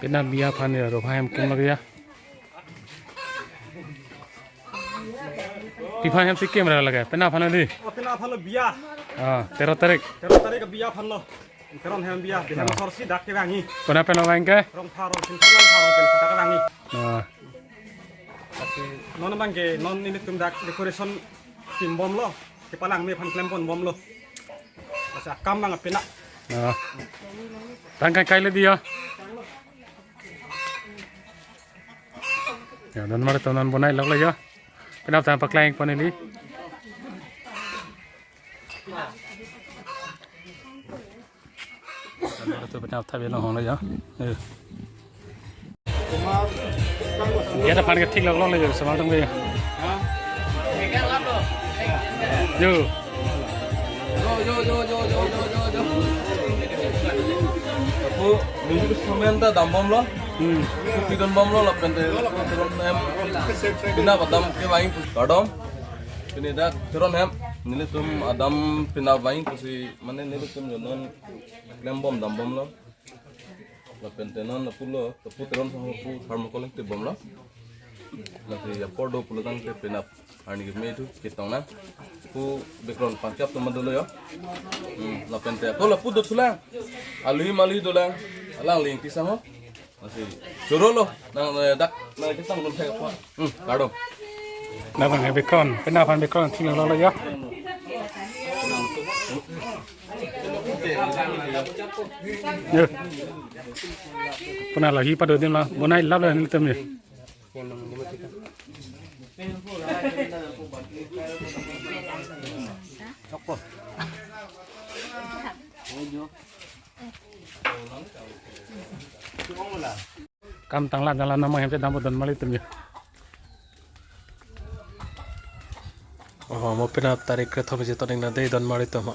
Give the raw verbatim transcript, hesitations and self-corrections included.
Penap biya aphan ya, Ropha hem kim lagi ya. Pi aphan hem si kim ra lagi, penap aphan di. Oh, penap aphan lo biya. Ah, tero tarik. Tero tarik biya aphan lo. Teron hem biya, biya hem Ah. sorsi dak kevangji. Penap penap vang ke? Rongpha, Rongpha, Rongpha, Rongpha, dak kevangji. Ah. Lasi non abangke, non nelitum dak decoration kim bomlo, kepalangme aphan klem pon bomlo. Lasi akam abang penap. Ah. Tang kai kai le di ya. Ya, donmar atum non bonai lok le ya. Penap tang paklang pon ili. Donmar atum penap thabi long hong le ya. Eh. Gate aphan ke thik lok lok le ya, osomar atum ke. Yo. Yo, yo, yo. Apo, music instrument ta dam bomlo. Hmm. Kopi don bomlo lapen te teron hem. Penap adam kevangji kardom. Pini dak teron hem. Nelitum adam penap vangji pusi mane nelitum jonon klem bom dam bomlo. Lapen te non lapulo, lapu teron sang lapu thermocol ingtip bomlo. Lasi apor do pulo tangte penap arni keme thu ketong nang. Pu background pangkep atum dolo yo. Hmm, lapen te ako lapu do thulang. Alui malui dolang. Alangli ingti sang ho. Lasi choro lo. Nang, eh, dak nang ketang dun thek apa. Hmm, kardom. Nang bang background, penap aphan background thik lok lok ya. Yo. Puna lahi pado dim la, bonai lap la nelitum yo. Kam tangla tangla nama hem te dam donmar atum yo. Oh, mo penap tarik kethom isi toning na dei donmar atum ho.